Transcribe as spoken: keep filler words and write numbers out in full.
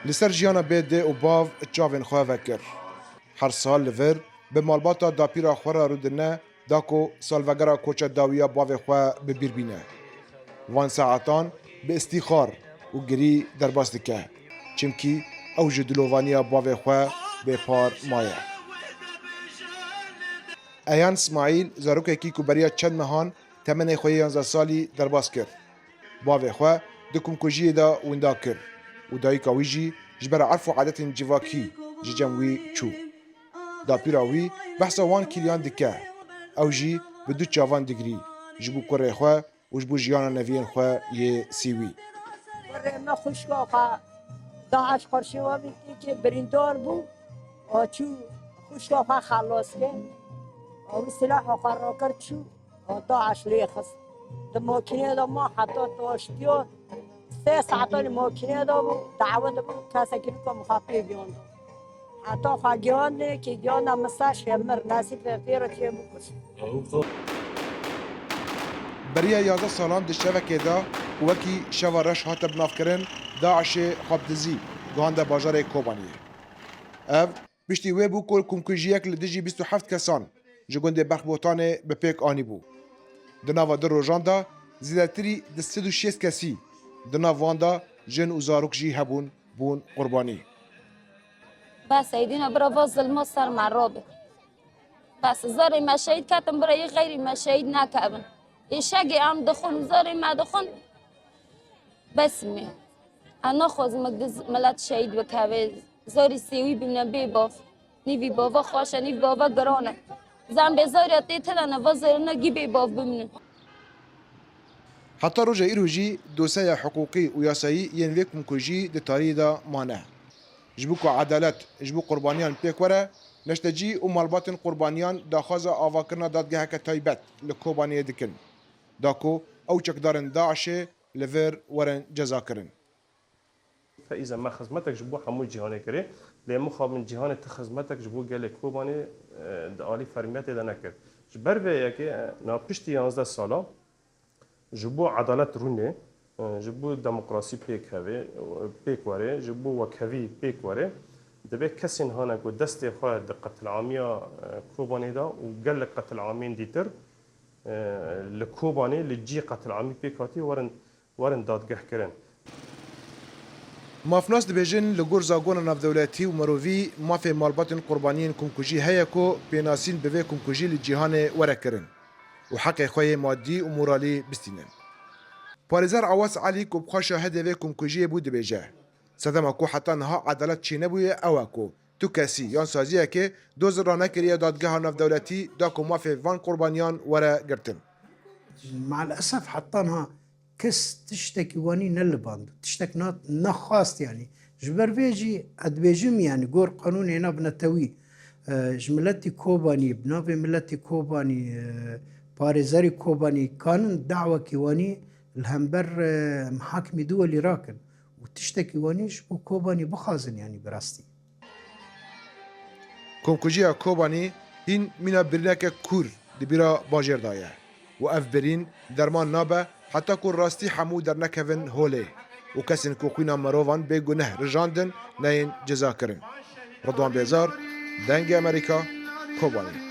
Li ser jiyana bê dê û bav çavên xwe vekir. Her sal li vir bi malbata dapîra xwe re rûdine da ku salvegera koçe dawiya bavê xwe bi bîr bîne. Van saetan bi îstîxar û girî derbas dike. Çimkî ew ji dilovaniya bavê xwe bêpar maye. Eyan Smaîl, zarokekî ku beriya çend mehan temenê xwe yê yanzdeh salî derbas kir, bavê xwe di komkujiyê de winda kir û dayika wî jî ji ber erf û adetên civakî ji cem wî çû. Dapîra wî behsa wan kîliyan dike. Ew jî bi du çavan digirî ji bo kurê xwe û ji bo jiyana neviyên xwe yê sîwî. Kurê me xwişka xwe DAIŞ xurşî we bî, têkê birîndar bû, a çû xwişka xwe xelas kir. A wî silaha xwe rakir çû, a DAIŞ lê xist. Di makînê de ma heta taştiya sê saetan li makînê de bû, dawet bû, kesekî nûka min xwe pê gihand. Heta xwe gihand, kê gihanda min ser şê mir, nesîb vê fêro çê bû kuşt. Beriya yazdeh salan di şevekê de ku wekî Şeva Reş hate binavkirin, DAIŞê xwe bi dizî gihande bajarê Kobaniyê. Ev piştî wê bû ku komkujiyek li dijî bîst û heft kesan ji gundê Berxbotanê bi pêk anîbû. Di nava du rojan de zêdetirî di sed û şêst kesî, di nav wan de jin û zarok jî hebûn, bûn qurbanî. Bes ey dîna bira va zilma ser me rabe. Bes zarê me şehîd ketin, bira yê xeyrî me şehîd nekevin. Ê şegê em dixwin, zarê me dixwin. Bes me. Em naxwazin me giz-, milet şehîd bikeve. Zarî sêwî bîne bê bav. Nîvî bava xweş e, nîvî bava giran e. Zembê zarya tê tine ne, va zarina gî bê bav bimînin. Heta roja îro jî doseya hiqûqî û yasayî yên vê komkujî di tarî de mane. Ji bo ku edalet ji bo qurbaniyan pêk were, neştecî û malbatên qurbaniyan daxwaza avakirina dadgeheke taybet li Kobaniyê dikin, da ku ew çekdarên DAIŞê li vir werin cezakirin. Feyza, me xizmetek ji bo hemû cîhanê kirê, lê mixabin cîhanê ti xizmetek ji bo gelê Kobanê, e, di alî fermiyetê de nekir. Ji ber vê yekê, e, na piştî yanzdeh sala ji bo edalet rûnê, e, ji bo demokrasî pêk hevê, e, pêk werê, ji bo wekhevî pêk werê, divê kesên hane ku destê xwe di qetilamîya, e, Kobanê de û gelek qetilamên dîtir, e, li Kobanê li cî qetilamî pêk hatî werin werin dadgehkirin. Mafnas dibêjin, li gor zagona navdewletî û mirovî, mafê malbatên qurbaniyên komkujî heye ku pênasîn bi vê komkujî li cîhanê were kirin û heqê xwe yê madî û moralî bistînin. Parêzer Awaz Elî ku bi xwe şahidê vê komkujiyê bû dibêje, sedema ku heta niha edalet çênebûye ew e ku tu kesî yan saziyekê doz ranekiriye dadgeha navdewletî da ku mafê van qurbaniyan were girtin. Me'el esef heta niha kes tiştekî wanî neliband, tiştek na-, nexwast yanî. Ji ber vê jî ez dibêjim yanî gor qanûnê navnetewî, e, ji miletî Kobanî, bi navê miletî Kobanî, e, parêzerî Kobanî kanin dawekî wanî li hember, e, mihakimî duwelî rakin û tiştekî wanî ji bo Kobanî bixwazin yanî bi rastî. Komkujiya Kobanî hîn mîna birîneke kûr di bîra bajêr de ye û ev birîn derman nabe heta ku rastî hemû dernekevin holê û kesên ku xwîna mirovan bê guneh rijandin neyên cezakirin. Ridwan Bêzar, Dengê Amerîka, Kobanî.